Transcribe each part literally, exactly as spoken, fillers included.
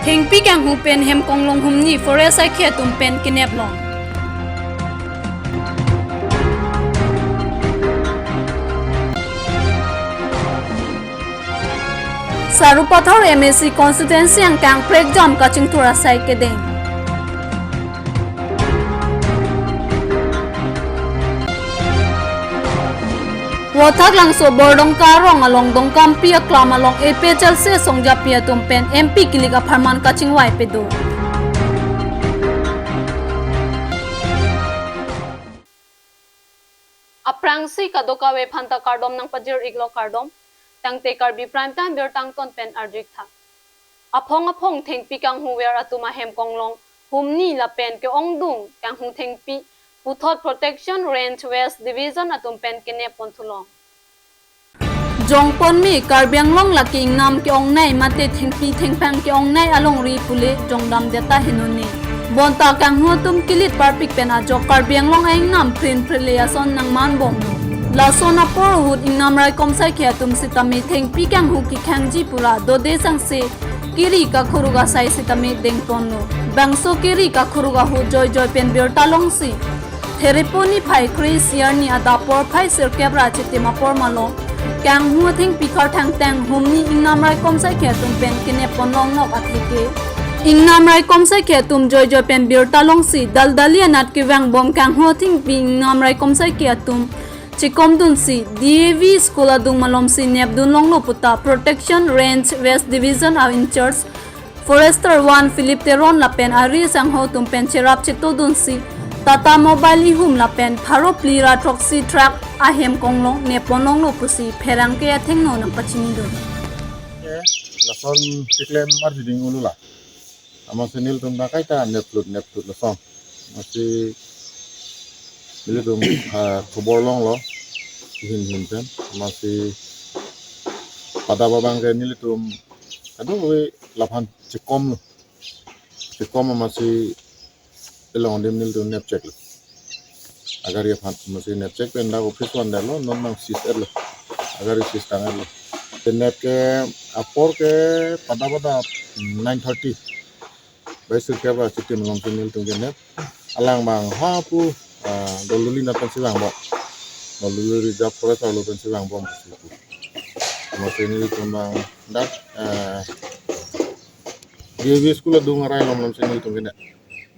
Thengpi kanghu pen hem konglong humni forest asaikhi atum pen kenep long. Sarupathar M A C constituency angkang prekjam kachingthur asai kedeng. Rohtak Langso Bordongka arong along Dongkampi aklam along A P H L C asongjapi atum pen M P kilik apharman kachingvai pado. Aphrangsi kadokave aphanta kardom nangpajir-iklo, kardom. Tangte Karbi Prime Time birta angton pen arju-ik tha. Aphong aphong thengpi kanghuver atum ahem konglong humni lapen ke-ongdung kanghu thengpi puthot Protection Range West Division atum pen kenep pon thu long. Jongpon me Karbi Anglong lake ingnam ke-ongnei mate thengpi thengphang ke-ongnei alongri pule jongdam deta henone. Bonta kanghu atum kilit parpik pen ajok Karbi Anglong a-ingnam prin prile ason nangman bomlo. Lason apor ahut ingnam raikom asaikhi atum sitame thengpi kanghu kekhangji pura dode sangse kiri kakhuruk asai sitame dengponlo. Bangso kiri kakhuruk ahut joijoi pen birta longsi Therepo niphai kre-isi arni adap porphai sirkep ra chitim apor malom kanghu athengpi kharthang tang humni ingnam raikom asaikhi atum pen kenep pon longlok atheke. Ingnam raikom asaikhi atum joijoi pen birta longsi daldali anat kevangbom kanghu athengpi ingnam raikom asaikhi atum chekomdunsi D A V school adung malomsi nepdun longlo puta Protection Range West Division a-in-charge Forester one Philip Teron lapen ari sangho atum pen cherap chetodunsi Tata Mobile ihum lapen pharo phli ra throksi truck ahem konglong nepon longlo pusi pherangke athengno nangpachinidun. Eh, lason keklem arjuding ulula. Amatsi nelitum ta kaita neplut neplut lason. Amatsi nelitum, ah, khobor longlo. Hin hin pen. Amatsi pada abang ke nelitum kadokave laphan chekomlo. Chekom amatsi along adim nelitum nepcheklo. Agari aphan amatsi nepchek pen dak office vandetlo, non nang seize etlo. Agari seize tang etlo. Te nep ke apor ke pada pada, mm, nine thirty. Bai sirkep ra chitim malomsi nelitum kenep. Alang abang hapu, ah, Dololi anat pensi vangbom. Dololi Reserve Forest arlo pensi vangbom. Amatsi nelitum abang dak, ah, D A V school adung arai along malomsi nelitum kenep.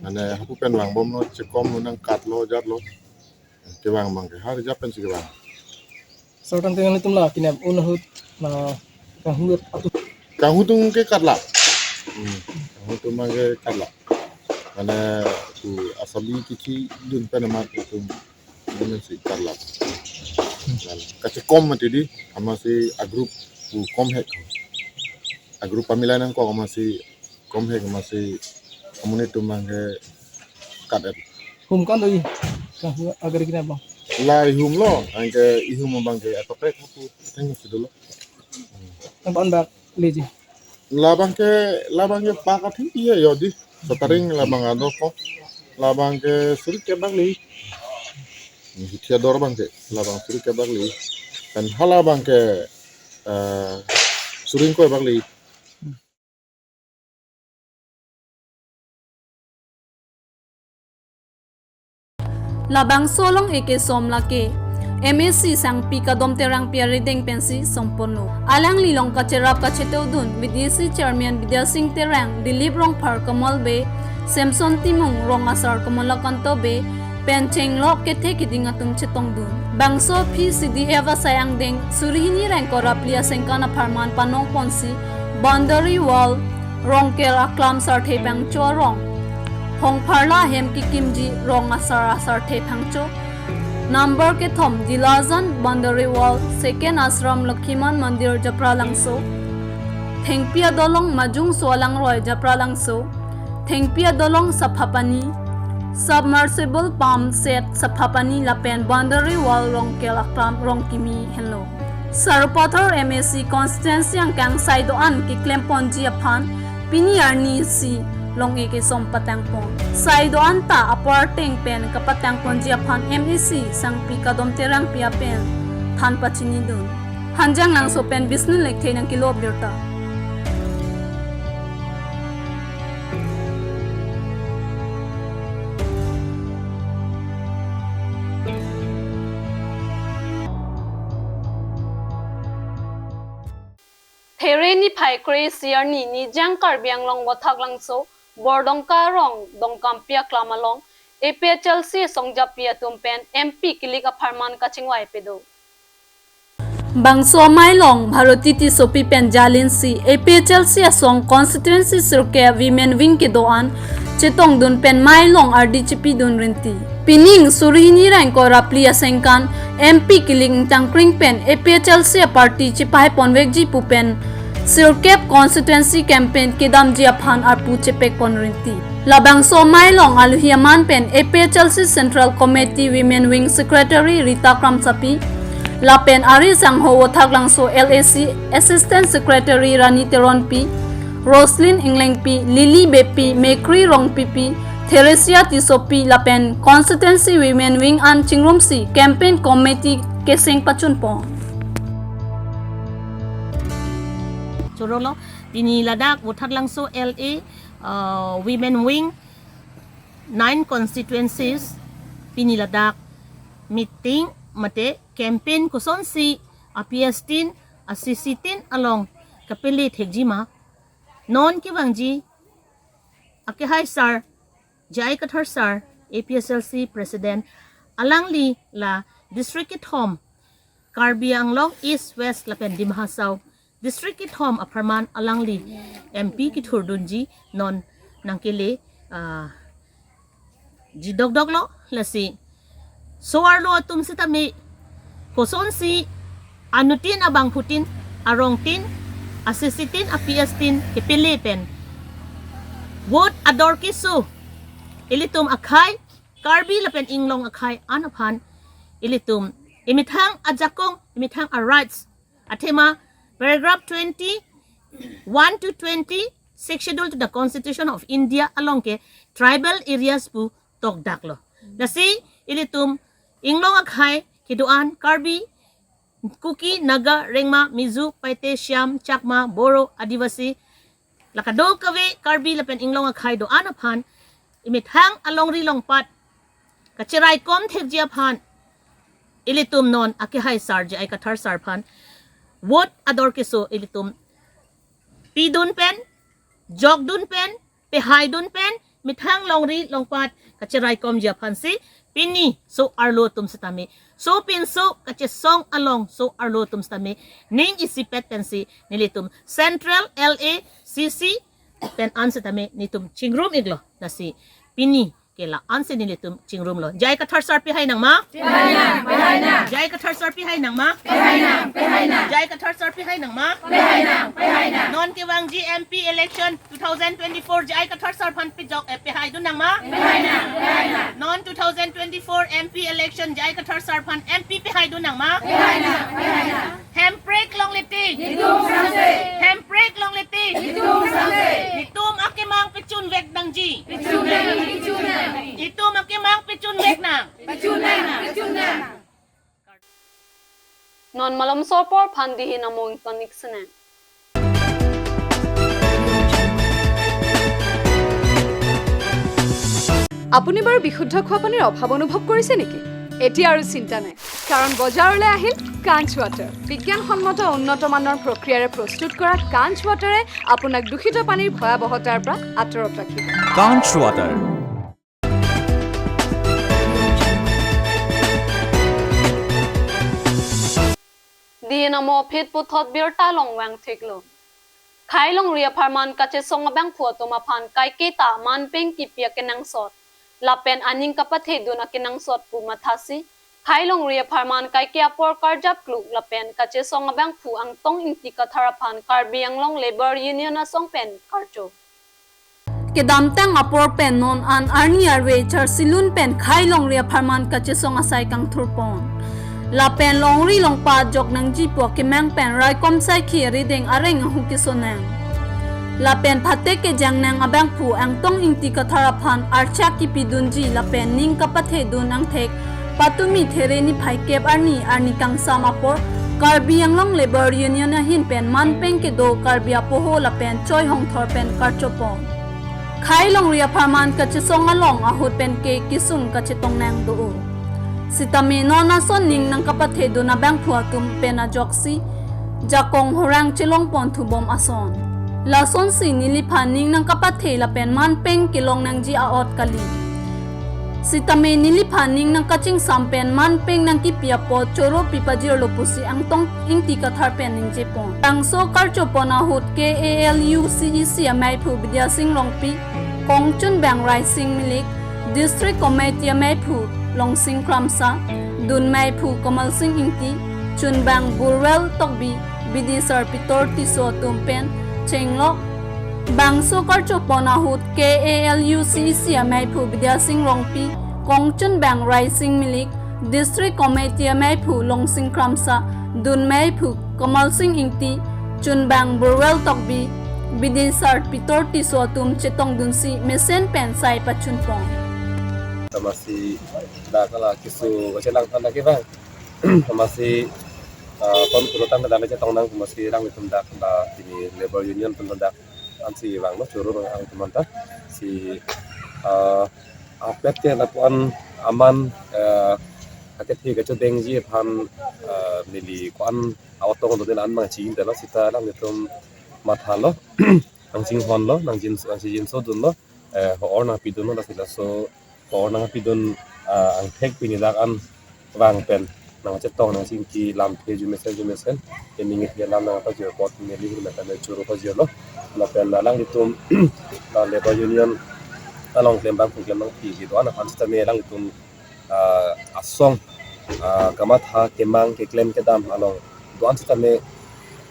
Mane hapu pen vangbomlo, chekomlo, nangkatlo, jatlo. Kevang abang ke, ha reserve pensi kevang. Sir, tangte nanglitum la kenep un ahut, na kanghu atum. Kanghu atum ke katlo. Hmm. Kanghu atum abang ke katlo. Mane tu asabi kithi dun pen amat atum dun si katlo. Kachekom mati di, amatsi a-group pu komhek. A-group pamilai nangkok amatsi komhek amatsi amonit atum abang ke kat et. Hum kan doi. Kanghu agari kenep abang. La ihumlo, anke ihum abang ke atoprek hapu tengsi dolo. Nang ban bak leji. Labang ke, labang ke bak athengpi he jodi. Sataring labang ador ko. Labang ke suri kebak le. Hithia dor abang ke, labang suri kebak le. Kan hala abang ke, eh, suri ingkoi bak le. Labangso along eke som lake M A C Sangpi Kadom Terangpi arideng pensi somponlo. Alangli along kacherap kachetodun V D C Chairman Bidya Sing Terang, Dilip Rongphar, Kamal Bey, Samson Timung, Rong Asar Kamalakanta Bey pen chenglok kethe keding atum chetongdun. Bangso P C D F asai angdeng suri hini ra ingkoi ra phli asengkan apharman panong ponsi boundary wall Rongkel aklam sarthe pangcho arong, Hongpharla ahem kekimji Rong Asar asarthe pangcho. Number kethom Dilajan boundary wall, second Ashram Lakhiman Mandir Japralangso, thengpi adolong Majungso alangroi Japralangso, thengpi adolong Saphapani, submersible pump set Saphapani lapen boundary wall Rongkel aklam Rongkimi henlo. Sarupathar M A C constituency angkang sai do-an keklem ponji aphan pini arni isi along eke som patang pon. Sai do-an ta apor ateng pen kapatang ponji aphan M A C Sangpi Kadom Terangpi apen than pachinidun. Hanjanglangso pen Bisnu Lekthe nangkelo birta. There niphai kre-isi arni Nijang Karbi Anglong Voithaklangso Bordongka Rong Dongkampi Aklam along A P H L C asongjapi atum pen M P kilik apharman kachingvai pado. Bangso amei along Bharati Tissopi pen jalinsi A P H L C asong constituency sirkep women wing kedo-an chetongdun pen mei along ardi chipidun rinti. Pining suri hini ra ingkoi ra phli asengkan M P kilik ingtangkring pen A P H L C aparty chipahai ponvekji pu pen sirkep constituency campaign kedamji aphan arpu chepek pon rinti. Labangso amei along alohi aman pen A P H L C Central Committee Women Wing Secretary Rita Kramsapi, lapen ari sangho Voithaklangso L A C Assistant Secretary Rani Teronpi, Roslyn Englengpi, Lily Beypi, Mekri Rongpipi, Theresia Tissopi lapen Constituency Women Wing an chingrumsi campaign committee keseng pachun pon. Chorolo, pini ladak Voithaklangso L A, uh, Women Wing, nine constituencies, pini ladak meeting mate campaign kosonsi a P S tin, a C C tin along kapele thekji ma, non kevangji akehai sir, J I Kathar sir, A P H L C President, alangli la district kethom, Karbi Anglong East, West lapen Dima Hasao district kethom apharman alangli M P kethurdunji non nangkele, ah, ji dokdoklo, lasi so-arlo atum sitame kosonsi anuttin, abangphutin, arongtin, a C C tin, a P S tin kepele pen vote ador keso ilitum akhei, Karbi lapen inglong akhei an aphan ilitum imethang ajakong, imethang a rights, athema paragraph twenty-one to twenty, Sixth Schedule to the Constitution of India along ke tribal areas pu tokdaklo. Lasi ilitum inglong akhei kedo-an Karbi, Kuki, Naga, Rengma, Mizo, Paite, Shyam, Chakma, Boro, Adivasi, la kadokave Karbi lapen inglong akhei do-an aphan imethang alongri longpat kacheraikom thekji aphan ilitum non akehai sir, J I Kathar sir aphan vote ador keso ilitum pidun pen, jokdun pen, pehaidun pen, methang longri longpat kacheraikomji aphansi pini so-arlo atum sitame, sopinso kachesong along so-arlo atum sitame ning isipet pensi nelitum Central L A C C pen an sitame netum chingrum iklo. Lasi pini ke la-ansi nelitum chingrumlo. J I Kathar sir pehai nang ma? Pehai nang, pehai nang. J I Kathar sir pehai nang ma? Pehai nang, pehai nang. J I Kathar sir pehai nang ma? Pehai nang, pehai nang. Non kevangji M P election two thousand twenty-four J I Kathar sir aphan pejok, eh, pehaidun nang ma? Pehai nang, pehai nang. Non two thousand twenty-four M P election J I Kathar sir aphan M P pehaidun nang ma? Pehai nang, pehai nang. Hemprek longle te. Netum sangse. Hemprek longle te. Netum sangse. Netum akemang pechunvek nangji. Pechun nang, pechun nang. Netum akemang pechunvek nang. Pechun nang, pechun nang. Non malomso apor aphan dihin amo ingtonik senang. আপুনি বাৰু বিশুদ্ধ খোৱা পানীৰ অভাৱ অনুভৱ কৰিছে নেকি? এতিয়া আৰু চিন্তা নাই, কাৰণ বজাৰলৈ আহিল কাঞ্চ ৱাটাৰ। বিজ্ঞানসন্মত উন্নত মানৰ প্ৰক্ৰিয়াৰে প্ৰস্তুত কৰা কাঞ্চ ৱাটাৰে আপোনাক দূষিত পানীৰ ভয়াৱহতাৰ পৰা আঁতৰত ৰাখিব। কাঞ্চ water. Dihin amo aphi puthot birta along vangtheklo. Khei longri apharman kachesong abangphu atum aphan kaiketa manpeng kipi akenangsot lapen aning kapathedun akenangsot pu mathasi, khei longri apharman kaike apor karjap kluk lapen kachesong abangphu Angtong Ingti Kathar aphan Karbi Anglong Labour Union asong pen karcho. Kedamtang apor pen non an arni arve charsilun pen khei longri apharman kachesong asai kangthurpon. Lapen longri longpat jok nangji pu akemang pen raikom saikhi arideng areng ahu kesonang. Lapen phatek kejang nang abangphu Angtong Ingti Kathar aphan archak kipidunji lapen ning kapathedun angthek patumi There niphai kep arni, arni kangsam apor Karbi Anglong Labour Union ahin pen manpeng kedo Karbi apoho lapen choi hongthor pen karchopon. Khei longri apharman kachesong along ahut pen ke kesung kachetong nang do-o. Sitame non ason ning nangkapathedun abangphu atum pen ajoksi jakong horang chelongpon thubom ason. Lasonsi neliphan ning nangkapathe lapen manpeng kelong nangji a'ot kali. Sitame neliphan ning nangkachingsam pen manpeng nangkipi apot choro pipajirlo pusi Angtong Ingti Kathar pen ningjepon. Bangso karchopon ahut K A L U C E C ameiphu Bidya Sing Rongpi, kongchunbang Raising Milik, District Committee ameiphu Longsing Kramsa, dunmeiphu Kamal Sing Ingti, chunbang Burwell Tokbi, bidisar Pitor Tisso atum pen chenglok. Bangso karchopon ahut K A L U C E C ameiphu Bidya Sing Rongpi, kongchunbang Raising Milik, District Committee ameiphu Longsing Kramsa, dunmeiphu Kamal Sing Ingti, chunbang Burwell Tokbi, bidisar Pitor Tisso atum chetongdunsi mesen pen sai pachunpon. Tamasi dak la keso kachelangphan lagi bang. Tamasi, ah, pon pulotangte dak le chetong nang, tamasi alanglitum dak la pini Labour Union atum dak ansi vanglo choro vang atum anta si, ah, apet ke lapu-an aman, ah, akethe kachodengji aphan, ah, neli ko-an a'ot tong do den an bang chinine lo, seta alanglitum mathalo, nangchinghonlo, nangjin, nangchinjinso dunlo, eh, ho-or nangpidunlo, lasi laso ho-or nangpidun, ah, angthek pini dak an vang pen nangchetong nangchingki lamthe arjumesen arjumesen ening isi alam nangpajir apot neli hur meta ne choro pajirlo. Lapen alanglitum la Labour Union along klembang pu klembang pi kedo-an aphan sitame alanglitum, ah, asong, ah, kamatha kemang keklem kedam along do-an sitame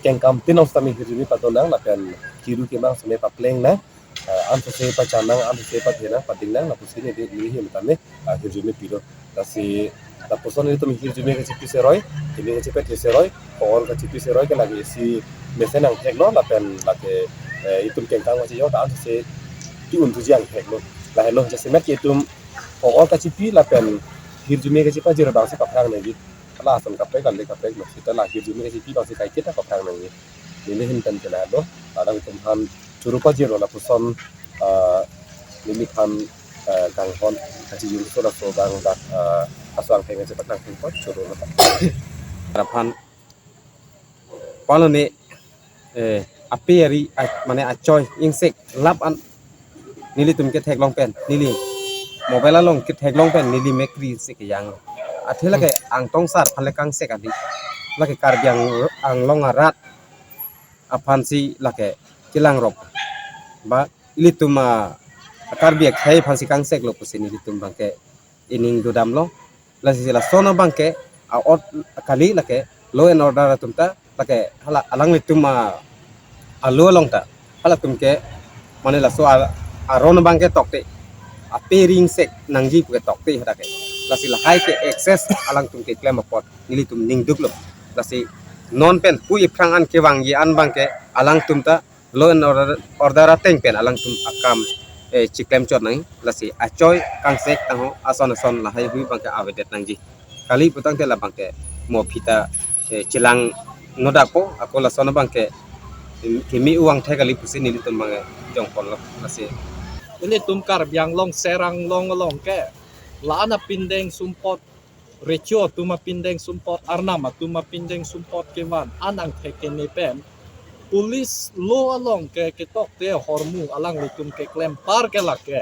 kengkam tin along sitame hirjume padon nang lapen kiru kemang sitame papleng nang. Ah, ansose pachan nang, ansose pathe nang, pading nang, lapusi neli, neli ahin tame, ah, hirjume pilo. Lasi lapuson nelitum hirjume kachipi seroi, keme kachipathe seroi, ho-or kachipi seroi ke lake isi mesen angthek lo, lapen lake, eh, itum kengkang masi yo ta ansose ki-un thuji angthek lo. Lahelo jasemet ke itum ho-or kachipi lapen hirjume kachipajir abangsi kaphrang nangji. Hala ason kaprek, ale kaprek lo, seta la hirjume kachipi abangsi kaiketa kaphrang nangji. Neli ahin pen ke lahelo, alanglitum aphan choro pajirlo lapuson, ah, neliphan, ah, kanghon kachijinso laso abang dak, ah, aso angthek nangchepatang pon choro lo. Aphan palo ne, eh, ape ari, a-, mane achoi ingsek lap an nelitum ketheklong pen, neli mobile along ketheklong pen neli mekri se kejang. Athe lake Angtong sar aphan le kangsek adi. Lake Karbi Ang-, Anglong arat aphansi lake kelangrop. Ba ilitum a Karbi akhei aphansi kangseklo pusi nelitum abangke ening dodamlo. Lasi lason abangke a'ot kali lake law and order atum ta lake hala alanglitum a, a law along ta halatum ke mane laso a, aron abangke tokte ape ari ingsek nangji puke tokte hadak ke. Lasi lahai ke excess alangtum keklem apot nelitum ningduklo. Lasi non pen pu iphrang an kevangji an abangke alangtum ta law and order, order ateng pen alangtum akam, eh, chiklemchot nang, lasi achoi kangsek tangho ason ason lahai hui abangke avedet nangji. Kali putangte labangke mo aphi ta, eh, chelang nodakpo, ako lason abangke, em, keme uang the kali pusi nelitum abangke jongponlo, lasi. Ilitum Karbi Anglong Ser Anglong along ke la-an apindeng sumpot, recho atum apindeng sumpot, arnam atum apindeng sumpot kevan an angthek keme pen police law along ke ketokte ahormu alanglitum keklem par ke lake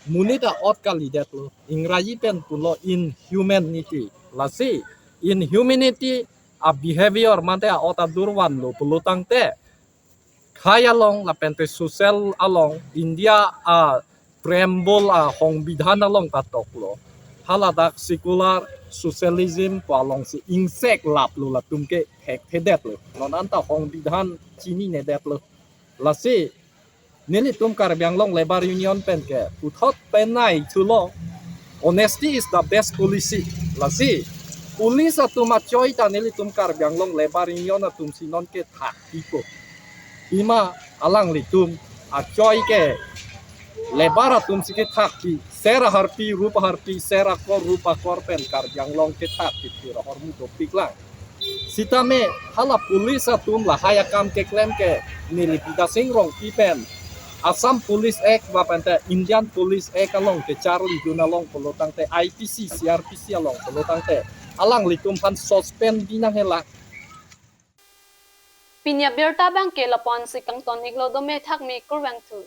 monit a'ot kalidetlo, Ingraji pen pulo inhumanity. Lasi inhumanity a behavior mate a'ot adurvanlo pulotangte khei along lapente social along India a preamble a hongbidhan along ta toklo. Haladak secular socialism pu alongsi ingsek laplo, latum ke hekthedetlo. Non anta hongbidhan chininedetlo. Lasi nelitum Karbi Anglong Labour Union pen ke puthot penai thulo, honesty is the best policy. Lasi police atum achoi ta nelitum Karbi Anglong Labour Union atumsi non kethakpipo. Pima alanglitum achoi ke labour atumsi kethakpi, ser aharpi, rup aharpi, ser akor, rup akor pen Karbi Anglong kethakpi thir ahormu dopiklang. Sitame hala police atum lahai akam keklem ke neli Bidya Sing Rongpi pen Assam Police Act lapente Indian Police Act along kecharlidun along pulotangte, I P C, C R P C along pulotangte alanglitum aphan suspend di nanghelang. Pini abirta abangke lapu-an si kangton iklo, dome thakme kurvangthu.